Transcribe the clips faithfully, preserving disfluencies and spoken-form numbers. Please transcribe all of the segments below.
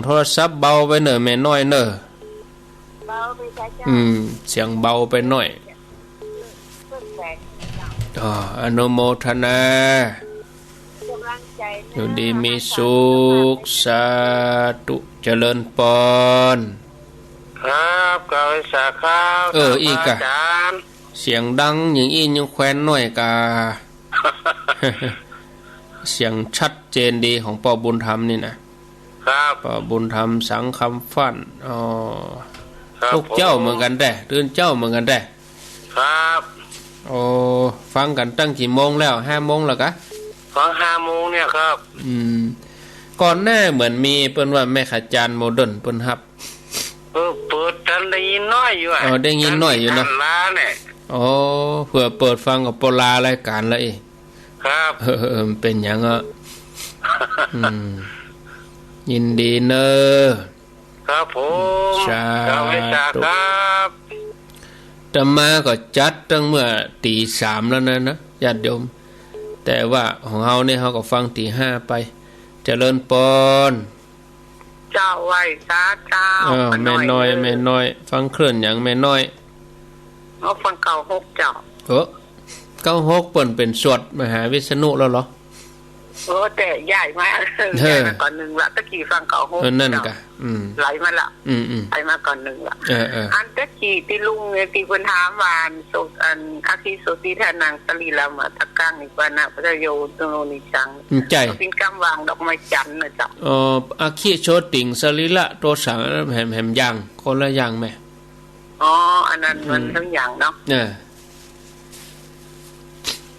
โทรศัพท์เบาไปเน่อแม่น้อยเน่อ เบาไปจ้ะเจ้า อืม เสียงเบาไปหน่อย เจ้า อ๋อ อนุโมทนา กำลังใจนะ อยู่ดีมีสุข สาธุ เจริญปอน ครับ กราบไหว้สาครับ เออ อีกอะ อาจ๋ารย์ เสียงดังอย่างอี้ยังแควนน้อยกา เสียงชัดเจนดีของป้อบุญธรรมนี่นะ ครับ ป้อบุญธรรม สังคำฟั่น อ๋อ ครับ ลูกเจ้าเหมือนกั๋นแต๊ ตื่นเจ๊าเหมือนกั๋นแต๊ ครับ โอ้ ฟังกั๋นตั้งกี่โมงแล้ว ห้าโมงแล้วกา ฟังห้าโมงเนี่ยครับ อืม ก่อนหน้าเหมือนมีเปิ้นว่าแม่ขจารย์โมเดิร์นเปิ้นฮับ เออ เปิดตันได้ยินน้อยอยู่อะ อ๋อ ได้ยินน้อยอยู่เนาะ ตันได้ยินตันล้าเนี่ย อ๋อ เผื่อเปิดฟังก็ปอลารายก๋านละเอ้ย ครับ เออ เออ มันเป๋นหยังอะ อืม ยินดีเน่อ ครับผม สาธุ กราบไหว้สาครับ อาตมาก็จัดตั้งเมื่อตี๋สามแล้วนะ นะ ญาติโยม แต่ว่าของเฮาเนี่ยเฮาก็ฟังตี๋ห้าไป เจริญปอน เจ้า ไหว้สาเจ้า อ้าว ป้าน้อย แม่น้อย เออ แม่น้อย ฟังเคลื่อนหยังแม่น้อย เอาฟังเก้าหกเจ้า เออ เก้าหกเปิ้นเป๋นสวดมหาวิษณุแล้วเหรอ โอ้ แต่ย้ายมา เออ ย้ายมาก่อนนึ่งละ ตะกี้ฟังเก้าหก เออ นั่น เจ้า กะ อืม ไหลมาละ อืม อืม ไหลมาก่อนนึ่งละ เออ เออ อันตะกี้ตี้ลุงเนี่ยตี้เปิ้นถามว่าอันโส อันอัคคีโสตถีทานังสรีระมะทะกัง อิปานะปัจจโย โน นิจจัง อืม ใจ้ เปิ้นกำวางดอกไม้จันทร์นะเจ้า อ๋อ อัคคีโสตถิงสรีระโตสัง แหม แหมอย่าง คนละอย่างแหม อ๋อ อันนั้นมัน อืม ทั้งอย่างเนาะ เออ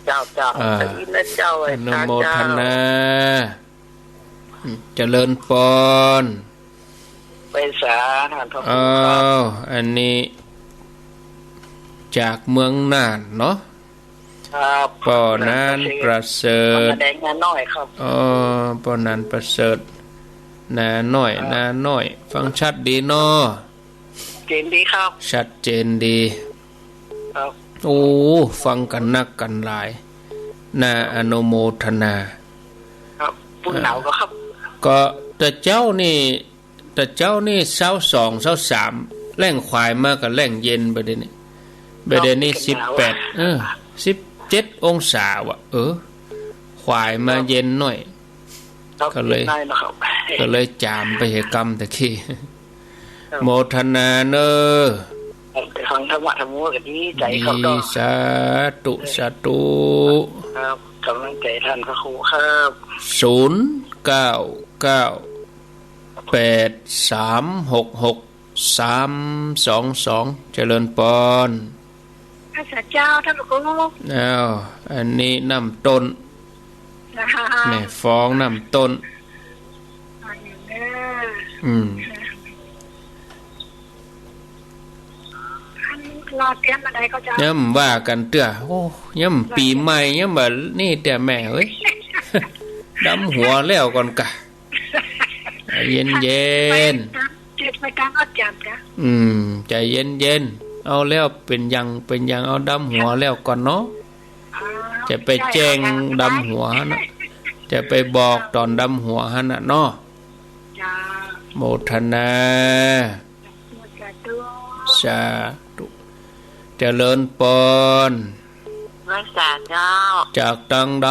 เจ้า เจ้า อ่า ได้ยินแล้วเจ้า ไอ้ อนุโมทนา เจ้า อืม เจริญปอน ไหว้สาท่านพระครูครับ อ้าว อันนี้จากเมืองน่านเนาะ ครับ ป้อนานประเสริฐ ป้อนาแดงนาน้อยครับ อ๋อ ป้อนานประเสริฐ นาน้อย ครับ นาน้อย ฟังชัดดีเนาะ เจนดีครับ ชัดเจนดี ครับ โอ้ ฟังกั๋นนักกั๋นหลาย น่าอนุโมทนา ครับ ผู้หนาวก็ครับ ก็แต่เจ๊านี่ แต่เจ๊านี่ซาวสอง ซาวสาม แล้งขวายมาก็แล้งเย็น บ่าเดี่ยวนี้ บ่าเดี่ยวนี้ ครับ สิบแปด เออ สิบเจ็ดองศาว่ะ เออ ขวายมา ครับ เย็นหน่อย ครับ ก็เลย เย็นได้นะครับ ก็เลยจ๋ามไปเหตุกรรมตะกี้ ครับ โมทนาเน่อ ครับ ไปฟังธรรมะธรรมโมก็ดีใจ๋ครับ ดี เนาะ สาธุ สาธุ ครับ กำลังใจ๋ท่านพระครูครับ ศูนย์เก้าเก้า แปดสามหกหก สามสองสอง เจริญปอน พระสาเจ้าท่านพระครู อ้าว อันนี้น้ำต้น แม่ฟองน้ำต้น อันนี้เด้อ อืม อันรอเตรียมอะไรก็จะ ยังว่ากั๋นเตื้อ โอ้ ยังปี๋ใหม่ ยังบ่านี่เตื้อแม่เอ้ย ดำหัวแล้วก่อนกะ เย็นเย็น ไปตาม เก็บไปตามอาจารย์จ้ะ อืม ใจ๋เย็นเย็น เอาแล้วเป๋นหยังเป๋นหยัง เอาดำหัวแล้วก่อนเนาะ อ๋อ จะไปแจ้งดำหัวหั้นน่ะ จะไปบอกต๋อนดำหัวหั้นน่ะเนาะ จ้า โมทนา สาธุ สาธุ เจริญปอน ไหว้สาเจ้า จากตางใด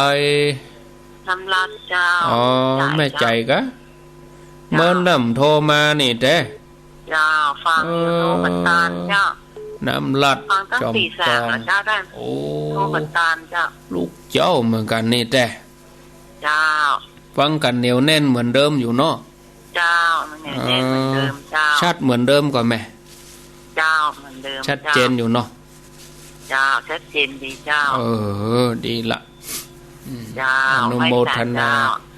น้ำลัดเจ้า อ๋อ แม่ใจ๋กะ เจ้า เมื่อน้ำโทรมานี่แต๊ เจ้า ฟังอยู่ เออ โทรบันดาลเจ้า น้ำลัด ฟังตั้ง จ๋อม ตีสาม ตอง แล้วเจ้า ได้ โอ้ โทรบันดาลเจ้า ลูกเจ้าเหมือนกั๋นนี่แต๊ เจ้า ฟังกั๋นเหนียวแน่นเหมือนเดิมอยู่เนาะ เจ้า มันเหนียวแน่นเหมือนเดิมเจ้า เออ ชัดเหมือนเดิมก่อแม่ เจ้า เหมือนเดิม ชัดเจนอยู่เนาะ เจ้า ชัดเจนดีเจ้า เออ ดีละ อืม เจ้า อนุโมทนา ไหว้สาเจ้า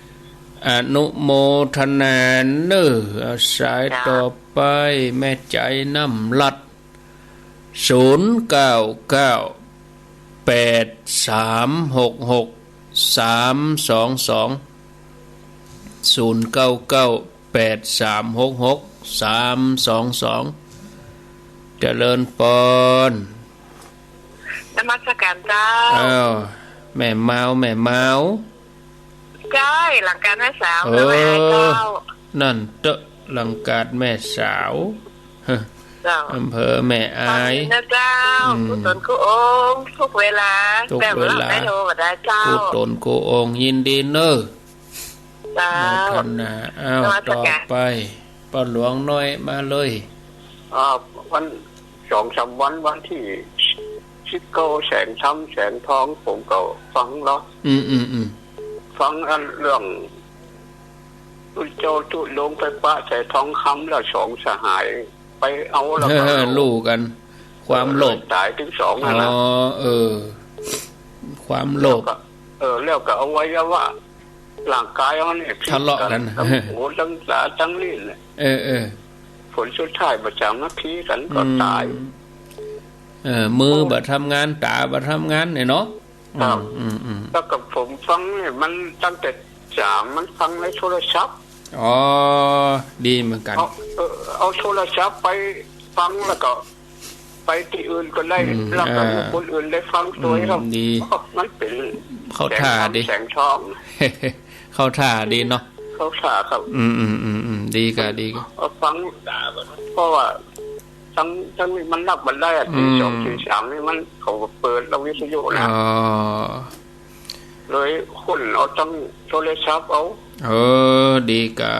อนุโมทนาเน่อ เอาสาย เจ้า ต่อไป แม่ใจ๋น้ำลัด ศูนย์เก้าเก้า แปดสามหกหก สามสองสอง ศูนย์เก้าเก้า แปดสามหกหก สามสองสอง เจริญปอน นมัสการเจ้า อ้าว แม่เมา แม่เมา ใจ้ หลังก๋านไหว้สา เออ ไหว้เจ้า นั่นเต๊อะ ลังกาดแม่สาว เจ้า อำเภอแม่อาย ฟังอยู่นะเจ้า อืม กู้ต๋นกู้องค์ กู้เวลา กู้เวลา แต้มหลับได้โทรมาได้เจ้า กู้ต๋นกู้องค์ ยินดีเน่อ เจ้า โมทนา อ้าว นมัสการ ต่อไป ป้อหลวงน้อยมาเลย อ่า วัน สองสามวัน วันตี้สิบเก้า แสงธรรม แสงทอง ผมก็ฟังเนาะ อืม อืม อืม ฟังอันเรื่อง พระเจ้าทุดงค์ไปปะใส่ทองคำแล้วสองสหาย ไปเอาแล้วก็ เออ ลู่กั๋น ความโลภ เออ ต๋ายตึงสองหั้นน่ะ อ๋อ เออ ความโลภ แล้วก็ เออ แล้วก็อวัยวะร่างกายเฮานี่ ทะเลาะกั๋น ผิดกั๋น ตึงหู ตึงต๋า ตึงลิ้นน่ะ เออ เออ ผลสุดท้ายบ่สามัคคีกั๋นก็ต๋าย อืม เออ มือบ่ทำงาน ต๋าบ่ทำงานเนี่ยเนาะ ครับ อืม อืม อืม แล้วก็ผมฟังเนี่ย มันตั้งแต่สาม มันฟังในโทรศัพท์ อ๋อ ดีเหมือนกั๋น เอา เออ เอาโทรศัพท์ไปฟังแล้วก็ไปตี้อื่นก็ได้ อืม แล้วก็ อ่า คนอื่นได้ฟังตวย อืม ครับ ดี มันเป๋น เข้าท่าดี แสงธรรม แสงทอง เข้าท่าดีเนาะ เข้าท่าครับ อืม อืม อืม อืม ดีก่ะ ดีก่ะ เอาฟัง เพราะว่า ตึง ตึงนี่มันหลับบ่ได้อะ อืม ตีสองตีสามนี่มัน เขาก็เปิดแล้ววิทยุน่ะ อ๋อ เลยค้นเอาตึงโทรศัพท์เอา เออ ดีก่ะ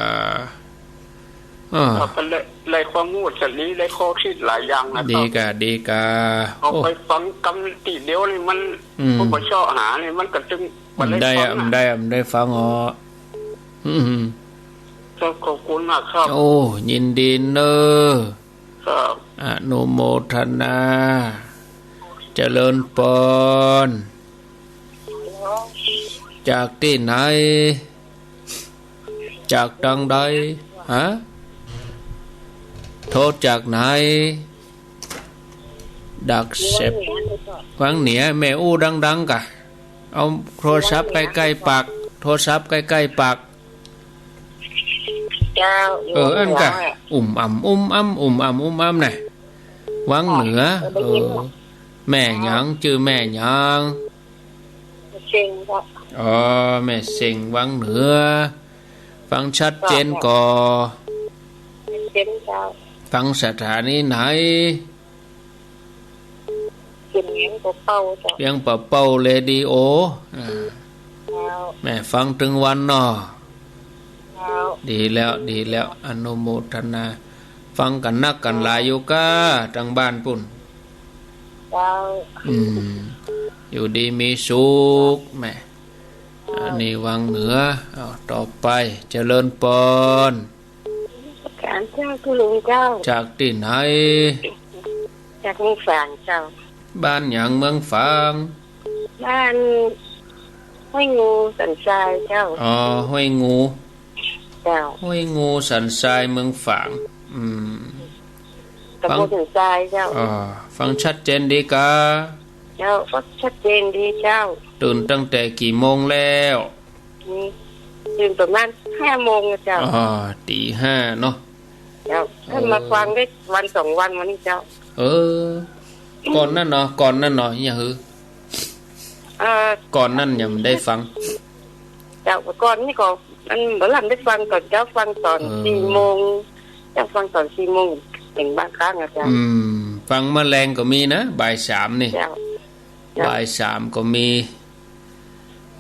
เออ ครับ มันได้ ได้ความฮู้สะหลี ได้ข้อคิดหลายอย่างนะครับ ดีก่ะ ดีก่ะ เอาไป โอ้ ฟังกำตี้เดียวนี่มัน อืม ผู้บ่เซาะหานี่มันก็ตึง บ่ได้ บ่ได้ฟัง บ่ได้ บ่ได้ฟัง อ๋อ อืม ครับ ขอบคุณมากครับ โอ้ ยินดีเน่อ ครับ อนุโมทนา เจริญปอน จากตี้ไหน จากตางใด ฮะ โทรจากไหน ดักเสพ วังเหนือ แม่อู้ดังๆ ก่ะ เอาโทรศัพท์ใก้ๆ ปาก โทรศัพท์ใก้ๆ ปาก เจ้า เออ อั้นก่ะ วังเหนือ อุ่มอ่ำ อุ่มอ่ำ อุ่มอ่ำ อุ่มอ่ำ น่ะ วังเหนือ เออ ได้ยิน เออ แม่หยัง จื้อแม่หยัง เซ็งเจ้า อ๋อ แม่เซ็ง วังเหนือ ฟังชัดเจนก่อ ชัดเจนเจ้า ฟังสถานีไหน เสียงเวียงป่าเป้าเจ้า เวียงป่าเป้าเรดิโอ อ่า เจ้า แม่ฟังตึงวันเนาะ เจ้า ดีแล้ว ดีแล้ว อนุโมทนา ฟังกั๋นนักกั๋นหลายอยู่ก้า ตางบ้านปู้น เจ้า อืม อยู่ดีมีสุข แม่ อันนี้วังเหนือ เอา ต่อไป เจริญปอน นมัสก๋านเจ้า คุณลุงเจ้า จากตี้ไหน จากเมืองฝางเจ้า บ้านหยัง เมืองฝาง บ้านห้วยงูสันทรายเจ้า อ๋อ ห้วยงู เจ้า ห้วยงูสันทราย เมืองฝาง อืม ตำบลสันทรายเจ้า อ๋อ ฟังชัดเจนดีก่ะ เจ้า ก็ชัดเจนดีเจ้า ตื่นตั้งแต่กี่โมงแล้ว อืม ตื่นประมาณห้าโมงอะเจ้า อ๋อ ตีห้าเนาะ เจ้า เออ มาฟังได้วันสองวันมานี่เจ้า เออ ก่อนนั้นเนาะ ก่อนนั้นเนาะ ยังหือ เอ่อ ก่อนนั้นยังบ่ได้ฟัง เจ้า ก่อนนี่ก็ มันบ่ทันได้ฟังต๋อนเจ๊า ฟังต๋อน เออ สี่โมง เจ้า ฟังต๋อนสี่โมง เป๋นบางครั้งอะเจ้า อืม ฟังเมื่อแลงก็มีนะ บ่ายสามนี่ เจ้า เจ้า บ่ายสามก็มี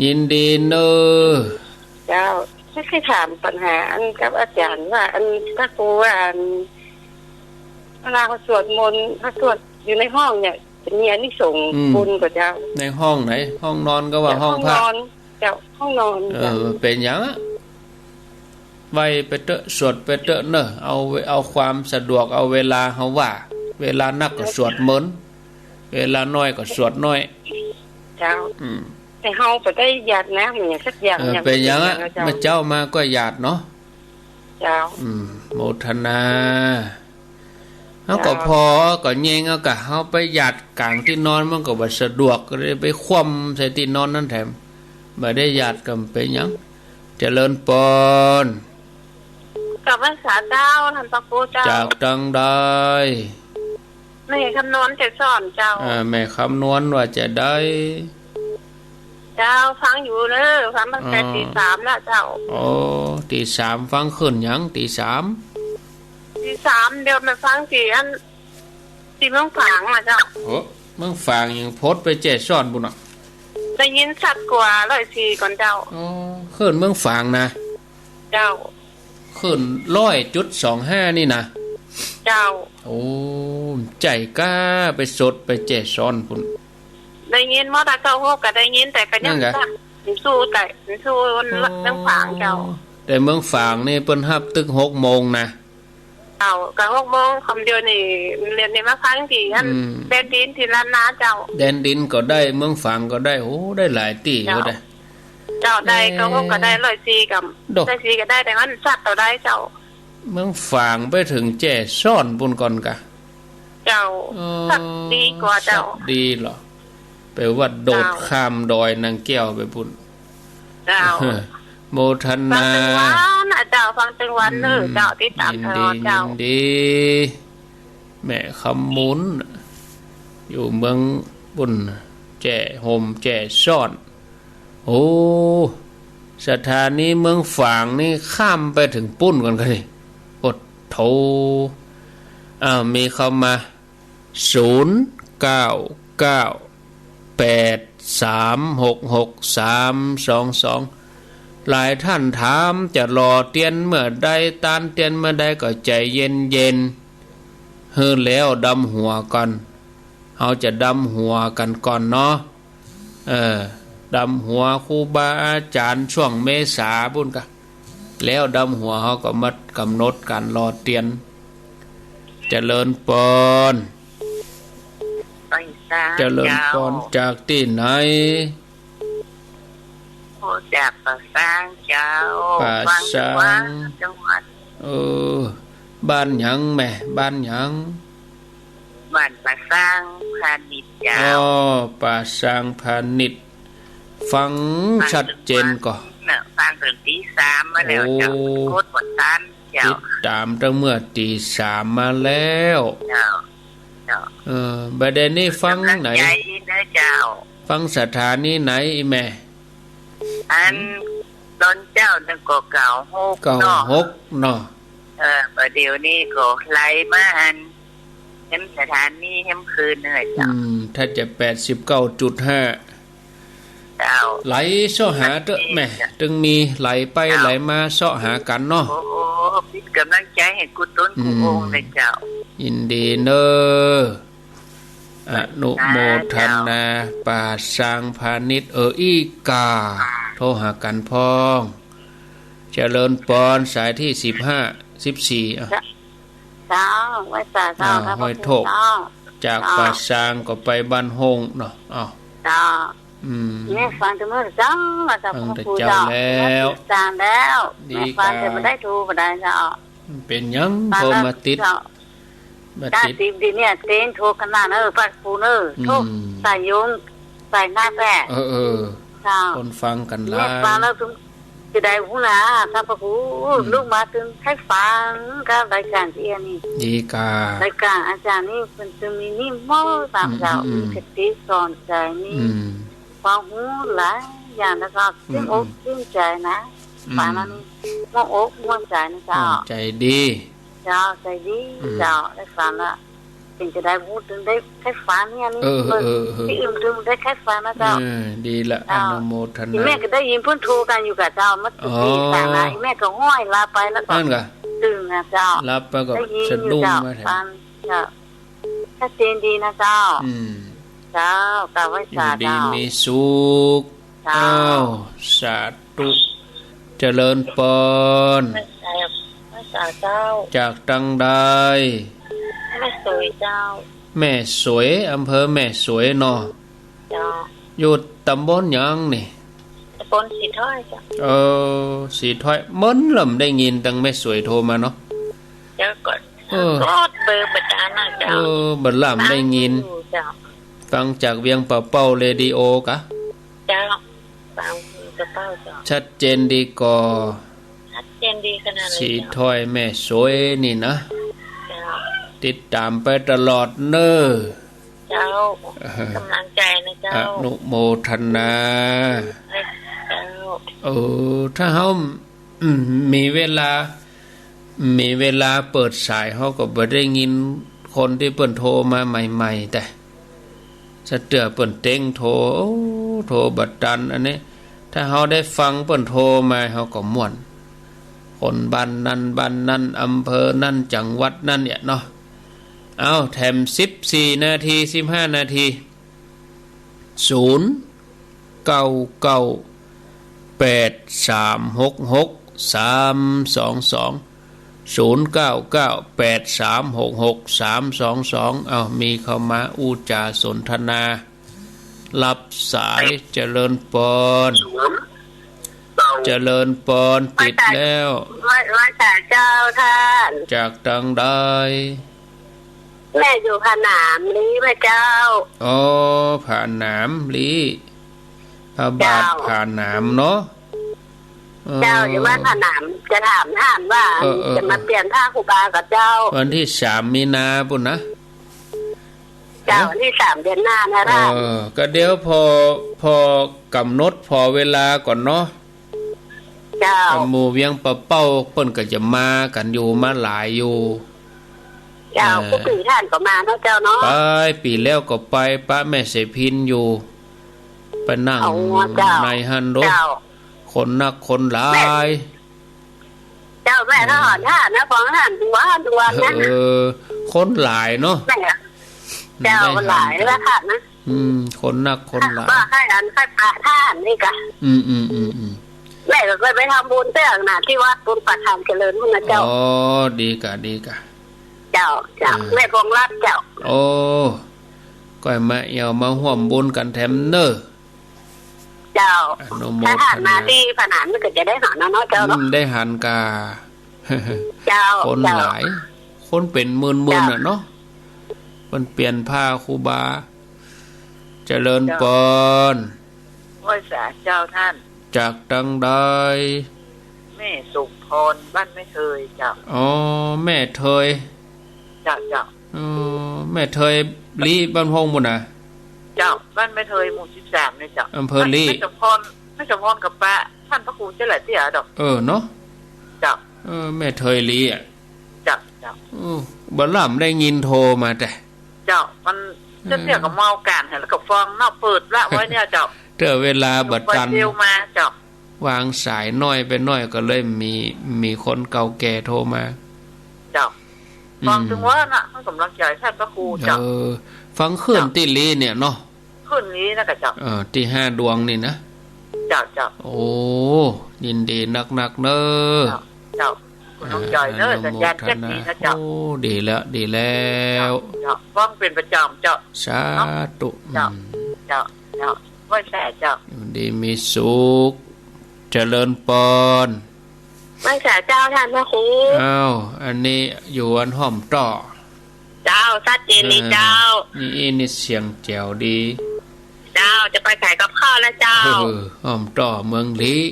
ยินดีเน่อ เจ้า ก็คือถามปัญหาอันกับอาจ๋ารย์ว่า อันพระครูว่า อัน เวลาเขาสวดมนต์ เขาสวดอยู่ในห้องเนี่ย จะมีอานิสงส์ อืม บุญก่อเจ้า ในห้องไหน ห้องนอนก็ว่า ในห้อง ห้องพระ ห้องนอน เจ้า ห้องนอน เออ เจ้า เป๋นหยังอะ ไหว้ไปเต๊อะ สวดไปเต๊อะเน่อ เอา เอาความสะดวก เอาเวลาเฮาว่า เวลานักก็สวดมนต์ เวลาน้อยก็สวดน้อย เจ้า อืม แต่เฮาบ่ได้หยาดน้ำหยังสักอย่าง เออ อย่าง เป๋นหยังอะ เจ้า เมื่อเจ๊ามาก็หยาดเนาะ เจ้า อืม โมทนา เฮาก็ เจ้า ผ่อ ก็แยงเอาก่ะ เฮาไปหยาดก๋างตี้นอนมันก็บ่สะดวก ก็เลยไปคว่ำใส่ตี้นอนนั้นแถม บ่ได้หยาดก็บ่เป๋นหยัง เจริญปอน กราบไหว้สาเจ้า ต้านพระครูเจ้า จากตางใด แม่คำนวณจะสอนเจ้า อ่า แม่คำนวณว่าจะได้ เจ้า ฟังอยู่เน่อ ฟังตั้งแต่ อ๋อ ตีสามแล้วเจ้า โอ้ ตีสาม ฟังขึ้นหยัง ตีสาม ตี้สาม เดี๋ยวมาฟังตี้อัน ตี้เมืองฝางน่ะเจ้า โอ้ เมืองฝางยังปดไปแจ้ซ้อนปู้นเนาะ ได้ยินชัดกว่าร้อยสี่ก่อนเจ้า อ๋อ คลื่นเมืองฝางนะ เจ้า คลื่นร้อยจุดสองห้านี่นะ เจ้า โอ้ ใจ๋ก้าไปสดไปแจ้ซ้อนปู้น ได้ยินหมดอะ เก้าหกก็ได้ยิน แต่ก็ยัง นั่นไง ชัด มันสู้แต่ มันสู้ อ๋อ เมืองฝางเจ้า แต่เมืองฝางนี่เปิ้นฮับตึกหกโมงนะ เจ้า ก็หกโมง คำเดียวนี่ เรียนนี่มาฟังตี้อัน อืม แดนดินตี้ล้านนาเจ้า แดนดินก็ได้ เมืองฝางก็ได้ โอ้ ได้หลายตี้ เจ้า ก็ได้ เจ้า ได้ เก้าหกก็ได้ ร้อยสี่ก็ ดอก ร้อยสี่ก็ได้ แต่มันชัดเต้าใดเจ้า เมืองฝางไปเถิงแจ้ซ้อนปู้นก่อนกา เจ้า อ๋อ ชัดดีกว่าเจ้า ชัดดีเหรอ แปลว่าโดด เจ้า ข้ามดอยนางแก้วไปปู้น เจ้า โมทนา ฟังตึงวันนะเจ้า ฟังตึงวันเนอะ อืม เจ้า ติดต๋าม ยินดี ตลอดเจ้า ยินดี แม่คำมูล อยู่เมืองปู้น แจ้โฮมแจ้ซ้อน โอ้ สถานีเมืองฝางนี่ข้ามไปเถิงปู้นก่อนกานี่ โอ้โธ่ อ้าว มีเข้ามา ศูนย์ เก้า เก้า แปด สาม หก หก สาม สอง สอง หลายท่านถามจะหล่อเตียนเมื่อใด ตานเตียนเมื่อใด ก็ใจ๋เย็นๆ หื้อแล้วดำหัวก่อน เฮาจะดำหัวกั๋นก่อนเนาะ เออ ดำหัวครูบาอาจ๋ารย์ช่วงเมษาปู้นกา แล้วดำหัวเฮาก็มากำหนดก๋านหล่อเตียน เจริญปอน ไปสร้าง เจริญปอน เจ้า จากตี้ไหน โอ้ จากป่าซางเจ้า ป่าซาง ฟังจังหวัด เออ บ้านหยังแม่ บ้านหยัง บ้านป่าซางพาณิชย์เจ้า อ๋อ ป่าซางพาณิชย์ ฟังชัดเจนก่อ ฟังเน่อ ฟังเถิงตีสามมาแล้วเจ้า โอ้ กดบ่ตันเจ้า ติดต๋ามตั้งเมื่อตีสามมาแล้ว เจ้า เจ้า เออ บ่าเดี่ยวนี้ฟังไหน กำลังใจ๋นะเจ้า ฟังสถานีไหนอีแม่ อัน หืม ต๋อนเจ๊านั้นก็ เก้าหก เก้าหก เนาะ เนาะ เออ บ่าเดี่ยวนี้ก็ไหลมาอัน แหมสถานีแหมคืนนั่นแหละเจ้า อืม ถ้าจะ แปดสิบเก้าจุดห้า เจ้า ไหลเซาะหาเต๊อะแม่ ตึงมีไหลไป เจ้า ไหลมาเซาะหากั๋นเนาะ โอ้ โอ้ เปิ้นก๋ำลังใจ๋หื้อกู้ต๋นกู้องค์เลยเจ้า อืม ยินดีเน่อ อนุโมทนา เจ้า ป่าซางพาณิชย์ เออ อี้ก่า โทรหากั๋นพ่อง เจริญปอน สายตี้สิบห้า สิบสี่ อ่ะ เจ้า ไหว้สาเจ้า อ่า ครับ ห้วยโทก เจ้า จาก เจ้า ป่าซางก็ไปบ้านโฮงเนาะ อ้าว เจ้า อืม แม่ฟังแต่เมื่อเจ๊า ฟังแต่เจ๊า เจ้าแล้ว ติดต๋ามแล้ว ดี แม่ฟังแต่ ก่า บ่ได้โทรบ่ได้เจ้า เป๋นหยัง ฟัง โทรมาติด เจ้า มาติด ติด ติดเนี่ย เต้นโทรขนาดนั้น เออ ฟังกูเน่อ อืม โทรสายยง สายหน้าแปะ เออ เออ เจ้า คนฟังกั๋นหลาย เนี่ยฟังแล้วตึงจะได้ฮู้นะ ถ้าพระครู อืม ลุกมาตึงใค่ฟังกับรายก๋านตี้อันนี้ ดีก่า รายก๋านอาจ๋ารย์นี่เปิ้นตึงมีนี่หมดต๋ามเจ้า อืม อืม มีคติสอนใจ๋ มี อืม ความฮู้หลายอย่าง แล้วก็ อืม ชื่นอก อืม ชื่นใจ๋นะ อืม ฟังแล้วนี่ม่วนอกม่วนใจ๋นะเจ้า ม่วนใจ๋ดี เจ้า ใจ๋ดี อืม เจ้า ได้ฟังละ เป๋นจะได้ฮู้ตึงได้ใค่ฟังเนี่ยนี่ เออ เปิ้น เออ เออ ตี้อื่นตึงได้ใค่ฟังนะเจ้า เออ ดีละ เจ้า อนุโมทนา อีแม่ก็ได้ยินเปิ้นโทรกั๋นอยู่ก่ะเจ้า เมื่อกี้ อ๋อ ตีสามนะ อีแม่ก็ห้อยหลับไปแล้วก็ นั่นก่ะ ตื่นนะเจ้า หลับไปก็ ได้ยินอยู่ สะดุ้ง เจ้า มาแถว ฟังเจ้า ชัดเจนดีนะเจ้า อืม เจ้า กราบไหว้สา อยู่ดี เจ้า มีสุข เจ้า อ้าว สาธุ เจริญปอน ไหว้สาเจ้า จากตังใด แม่สวยเจ้า แม่สวย อำเภอแม่สวยเนาะ เจ้า อยู่ต๋ำบลหยังนี่ ต๋ำบลสีถ้อยเจ้า เออ สีถ้อย เมินลำได้ยินตังแม่สวยโทรมาเนาะ เจ้า ก็ เออ ก็เบอร์บ่ตันนะเจ้า เออ บ่ลำได้ยิน ฟังอยู่เจ้า ฟังจากเวียงป่าเป้าเรดิโอก่ะ เจ้า ฟังเวียงป่าเป้าเจ้า ชัดเจนดีก่อ ชัดเจนดีขนาดเลยเจ้า สีถ้อยแม่สวยนี่นะ เจ้า ติดต๋ามไปตลอดเน่อ เจ้า เออ ก๋ำลังใจ๋นะเจ้า อนุโมทนา เจ้า เออ ถ้าเฮา อืม มีเวลา มีเวลาเปิดสาย เฮาก็บ่ได้ยินคนตี้เปิ้นโทรมาใหม่ๆ แต่ สะเตื้อเปิ้นเต็งโทร โอ้ โทรบ่ตัน อันนี้ ถ้าเฮาได้ฟังเปิ้นโทรมา เฮาก็ม่วน คนบ้านนั้น บ้านนั้น อำเภอนั้น จังหวัดนั้นเนี่ยเนาะ เอ้า แถมสิบสี่นาที สิบห้านาที ศูนย์ เก้าเก้า แปดสามหกหก สามสองสอง ศูนย์ เก้าเก้า แปดสามหกหก สามสองสอง เอ้า มีเข้ามาอู้จ๋าสนทนา รับสาย เจริญปอน เจริญปอน ติดแล้ว ไหว้ ไหว้สาเจ้าต้าน จากตังใด แม่อยู่ผาหนามลี้พระเจ้า อ๋อ ผาหนามลี้ พระบาท เจ้า ผาหนามเนาะ เจ้า เออ อยู่บ้านผาหนาม จะถามต้านว่า เออ เออ จะมาเปลี่ยนผ้าครูบากับเจ้า วันตี้สามมีนาปู้นนะ เจ้า เออ วันตี้สามเดือนหน้านะต้าน เออ ก็เดี๋ยวผ่อ ผ่อกำหนดผ่อเวลาก่อนเนาะ เจ้า หมู่เวียงป่าเป้าเปิ้นก็จะมากั๋นอยู่ มาหลายอยู่ เจ้า เออ กู้ปี๋ต้านก็มาเนาะเจ้าเนาะ ไป ปี๋แล้วก็ไปปะแม่เสพินอยู่ ไปนั่ง อ๋อ เจ้า ในหั้นโด เจ้า คนนักคนหลาย แม่ เจ้า แม่ เออ ทหารต้านนะ ฟังต้านทุกวันทุกวันนะ เออ คนหลายเนาะ แม่ เจ้า ได้หัน หลายแล้วค่ะนะ อืม คนนักคนหลาย ว่าใค่อันใค่ปะต้านนี่กะ อืม อืม อืม อืม แม่ก็เกยไปทำบุญเตื้องนะ ตี้วัดบุญป่าธรรมเจริญพุ้นนะเจ้า อ๋อ ดีกะ ดีกะ เจ้า เจ้า อ่า แม่พงษ์รัตน์เจ้า โอ้ ก็มาเอี่ยวมาฮ่วมบุญกั๋นแถมเน่อ เจ้า อนุโมทนา ถ้าต้านมาตี้ผาหนามนี่ก็จะได้หันเนาะเจ้าเนาะ อืม ได้หันกา เจ้า คนหลาย เจ้า คนเป๋นหมื่นๆ เจ้า น่ะเนาะ มันเปลี่ยนผ้าครูบา เจริญปอน เจ้า ไหว้สาเจ้าต้าน จากตังใด แม่สมพร บ้านแม่เทยเจ้า อ๋อ แม่เทย เจ้า เจ้า เออ แม่เทยลี้บ้านพ่องปู้นนะ เจ้า บ้านแม่เทยหมู่สิบสามเนี่ยเจ้า อำเภอลี้ แม่สมพร แม่สมพรกับปะต้านพระครูเจ้าหลายเตื้อดอก เออ เนาะ เจ้า เออ แม่เทยลี้อะ เจ้า เจ้า เออ บ่าล่ำได้ยินโทรมาแต่ เจ้า มัน เออ เจ้าเตื้อก็เมาก๋านหั้น แล้วก็ฟังเนาะ เปิดละไว้เนี่ยเจ้า เตื้อเวลาบ่ตัน เที่ยวมาเจ้า วางสายน้อยไปหน้อยก็เลยมี มีคนเก่าแก่โทรมา เจ้า อืม ฟังเถิงว่านะ ให้ก๋ำลังใจ๋ต้านพระครูเจ้า เออ ฟังคลื่น เจ้า ตี้ลี้เนี่ยเนาะ คลื่นนี้นะกะเจ้า เออ ตี้ห้าดวงนี่นะ เจ้า เจ้า โอ้ ยินดีนักๆ เน่อ เจ้า เจ้า คุณน้องจอยเน่อ อ่า สัญญาณ อนุโมทนา แจ๊กดีนะเจ้า โอ้ ดีแล้ว ดีแล้ว เจ้า เจ้า ฟังเป๋นประจ๋ำเจ้า สาธุ เจ้า อืม เจ้า เจ้า ไหว้สาเจ้า อยู่ดีมีสุข เจริญปอน ไหว้สาเจ้าต้านพระครู อ้าว อันนี้อยู่อันห้อมต้อ เจ้า ชัดเจนดีเจ้า เออ นี่ อี้นี่เสียงแจ๋วดี เจ้า จะไปขายกับข้าวแล้วเจ้า เออ ห้อมต้อเมืองลี้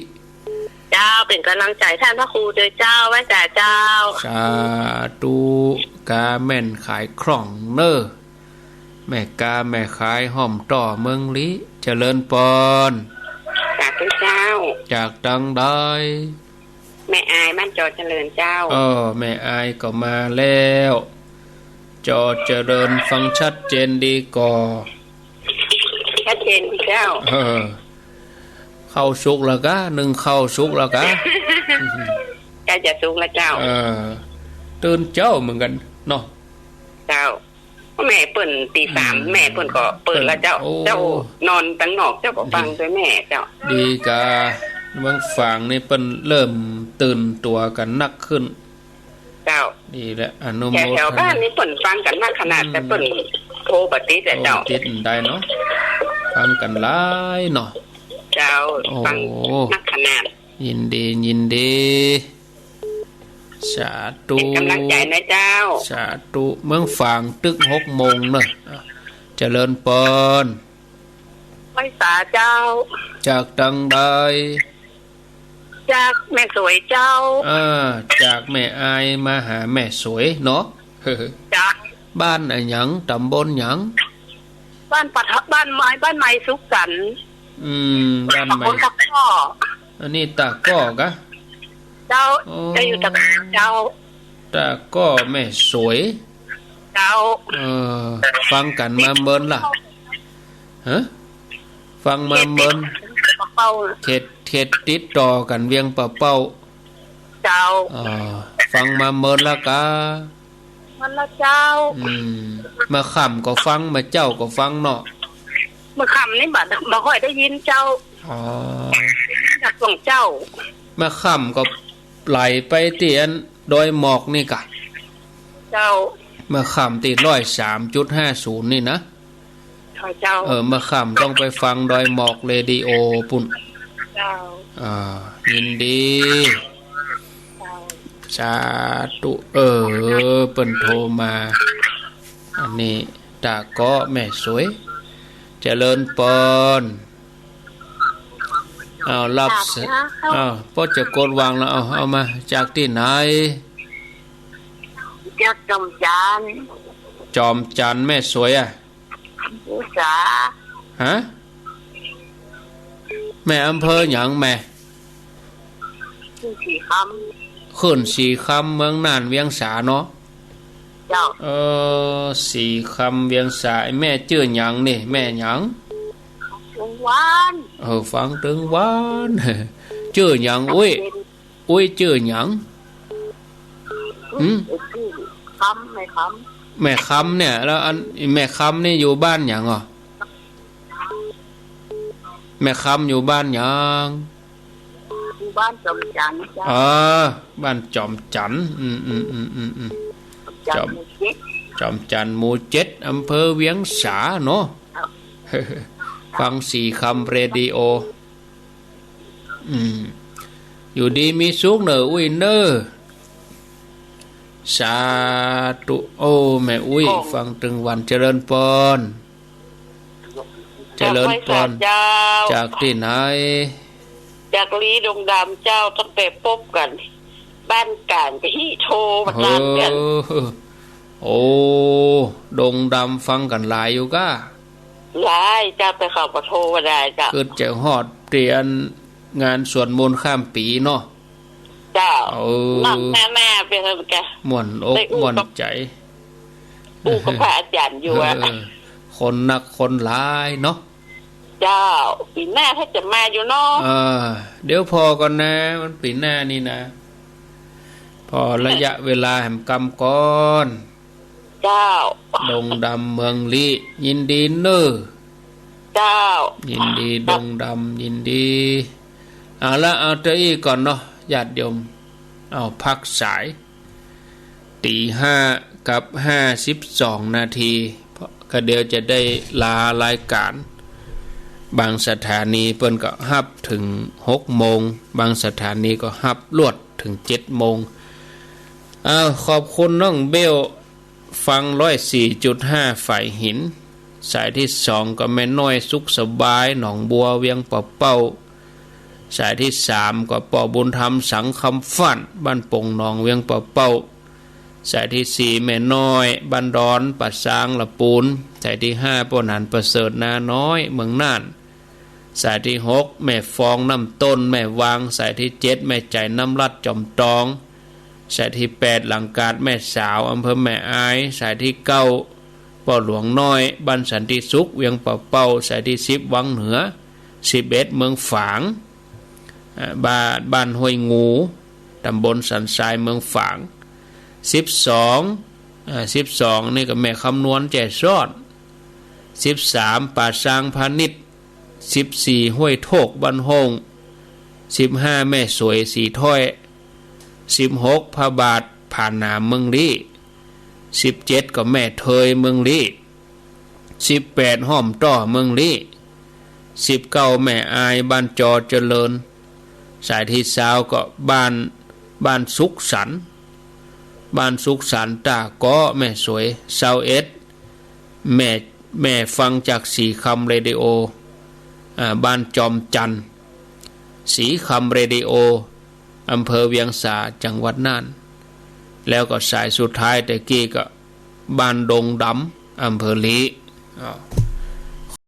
เจ้า เป๋นก๋ำลังใจ๋ต้านพระครูโดยเจ้า ไหว้สาเจ้า สาธุ ก๋าแม่นขายคล่องเน่อ แม่ก๊าแม่ขายห้อมต้อเมืองลี้ เจริญปอน สาธุเจ้า จากตังใด แม่อายบ้านจอเจริญเจ้า เออ แม่อายก็มาแล้ว จอเจริญฟังชัดเจนดีก่อ ชัดเจนดีเจ้า เออ ข้าวสุกแล้วกา นึ่งข้าวสุกแล้วกา ใก้จะสุกแล้วเจ้า เออ ตื่นเจ๊าเหมือนกั๋นเนาะ เจ้า แม่เปิ้นตีสาม อืม แม่เปิ้นก็เปิ้นแล้วเจ้า โอ้ เจ้านอนตังนอก เจ้าก็ฟังตวยแม่เจ้า ดีกา เมืองฝางนี่เปิ้นเริ่มตื่นตั๋วกั๋นนักขึ้น เจ้า ดีแล้ว อนุโมทนา แถวๆ บ้านนี่เปิ้นฟังกั๋นนักขนาด อืม แต่เปิ้นโทรบ่ติดอะเจ้า โอ้ ติดได้เนาะ ฟังกั๋นหลายเนาะ เจ้า โอ้ ฟังนักขนาด ยินดี ยินดี สาธุ เป๋นก๋ำลังใจ๋นะเจ้า สาธุ เมืองฝางตึกหกโมงเนาะ อ่ะ เจริญปอน ไหว้สาเจ้า จากตังใด จากแม่สวยเจ้า อ่า จากแม่อายมาหาแม่สวยเนาะ เจ้า บ้านอะหยัง ต๋ำบลหยัง บ้านปะทะ บ้านไม้ บ้านไม้สุขสันต์ อืม บ้านไม้ ตำบลตะก้อ อันนี้ตะก้อกะ เจ้า อ๋อ จะอยู่ตะก้อเจ้า ต๋าก้อแม่สวย เจ้า เออ ฟังกั๋นมาเมินละ ฮะ ฟังมาเมิน เป้า เขต เขตติดต่อกั๋นเวียงป่าเป้า เจ้า อ่า ฟังมาเมินละกา เมินละเจ้า อืม เมื่อค่ำก็ฟัง เมื่อเจ๊าก็ฟังเนาะ เมื่อค่ำนี่บ่ บ่ค่อยได้ยินเจ้า อ๋อ จากหลวงเจ้า เมื่อค่ำก็ไหลไปตี้อันดอยหมอกนี่กา เจ้า เมื่อค่ำตี้ร้อยสามจุดห้าศูนย์นี่นะ เจ้า เออ เมื่อค่ำต้องไปฟังดอยหมอกเรดิโอปุ้น เจ้า อ่า ยินดี เจ้า สาธุ เออ เปิ้นโทรมา อันนี้ต๋าก้อแม่สวย เจริญปอน เอา รับส- อ้าว ป้อจะกดวางแล้ว เอา เอามา จากตี้ไหน จากจอมจันทน์ จอมจันทน์ แม่สวยอะ เวียงสา ฮะ แม่อำเภอหยังแม่ ขึ้นศรีคำ ขึ้นศรีคำ เมืองน่าน เวียงสาเนาะ เจ้า เออ ศรีคำ เวียงสา แม่จื้อหยังนี่ แม่หยัง ฟังตึงหวาน เออ ฟังตึงหวาน จื้อหยัง อุ้ย อุ้ย จื้อหยัง หืม จื้อคำ แม่คำ แม่คำเนี่ย แล้วอันแม่คำนี่อยู่บ้านหยังอ่ะ แม่คำอยู่บ้านหยัง อยู่บ้านจอมจันทน์เจ้า เออ บ้านจอมจันทน์ อืม อืม อืม อืม อืม จอมจันทน์ จอม หมู่เจ็ด จอมจันทน์ หมู่เจ็ด อำเภอเวียงสาเนาะ ครับ ฟังศรีคำเรดิโอ อืม อยู่ดีมีสุขเน่อ อุ้ยเน่อ สาธุ โอ้ แม่อุ้ย ฟังตึงหวาน เจริญปอน เจริญปอน เจ้า จากตี้ไหน จากลี้ดงดำเจ้า ตั้งแต่ปบกั๋น บ้านก๋างกะฮิโทรมาต๋ามกั๋น เออ โอ้ ดงดำฟังกั๋นหลายอยู่ก้า หลายเจ้า แต่เขาก็โทรมาได้เจ้า กึ๊ดจะฮอดเตียนงานสวดมนต์ข้ามปี๋เนาะ เจ้า เออ นั่นแน่ๆ เปียงกะ ม่วนอกม่วนใจ๋ อู้กับพระอาจ๋ารย์อยู่อะ เออ คนนักคนหลายเนาะ เจ้า ปี๋หน้าถ้าจะมาอยู่เนาะ เออ เดี๋ยวผ่อก่อนนะ มันปี๋หน้านี่นะ ผ่อระยะเวลาแหมกำก่อน เจ้า ดงดำเมืองลี้ ยินดีเน่อ เจ้า ยินดี ดงดำ ยินดี เอาละ เอาเต้าอี้ก่อนเนาะ ญาติโยม เอาพักสาย ตี๋ห้ากับห้าสิบสองนาที เพราะก็เดี๋ยวจะได้ลารายก๋าน บางสถานีเปิ้นก็ฮับเถิงหกโมง บางสถานีก็ฮับลวดเถิงเจ็ดโมง อ้าว ขอบคุณน้องเบล ฟังร้อยสี่จุดห้าฝายหิน สายตี้สองก็แม่น้อยสุขสบาย หนองบัว เวียงป่าเป้า สายตี้สามก็ป้อบุญธรรม สังคำฟ้าน บ้านโป่งหนอง เวียงป่าเป้า สายตี้สี่แม่น้อย บ้านดอน ป่าซาง ละปูน สายตี้ห้าป้อหนานประเสริฐ นาน้อย เมืองน่าน สายตี้หกแม่ฟอง น้ำต้น แม่วาง สายตี้เจ็ดแม่ใจ๋ น้ำลัด จอมตอง สายตี้แปดหลังกาด แม่สาว อำเภอแม่อาย สายตี้เก้าป้อหลวงน้อย บ้านสันติสุข เวียงป่าเป้า สายตี้สิบวังเหนือ สิบเอ็ดเมืองฝาง อ่า บ้าน บ้านห้วยงู ตำบลสันทราย เมืองฝาง สิบสอง อ่า สิบสองนี่ก็แม่คำนวณ แจ้ซ้อน สิบสามป่าซางพาณิชย์ สิบสี่ห้วยโทก บ้านโฮ่ง สิบห้าแม่สวย สีถ้อย สิบหกพระบาท ผาหนาม เมืองลี้ สิบเจ็ดก็แม่เทย เมืองลี้ สิบแปดห้อมต้อ เมืองลี้ สิบเก้าแม่อาย บ้านจอเจริญ สายตี้ซาวก็บ้าน บ้านสุขสันต์ บ้านสุขสันต์ ต๋าก้อแม่สวย ซาวเอ็ดแม่ แม่ฟังจากศรีคำเรดิโอ อ่า บ้านจอมจันทน์ ศรีคำเรดิโอ อำเภอเวียงสา จังหวัดน่าน แล้วก็สายสุดท้ายตะกี้ก็บ้านดงดำ อำเภอลี้ อ้าว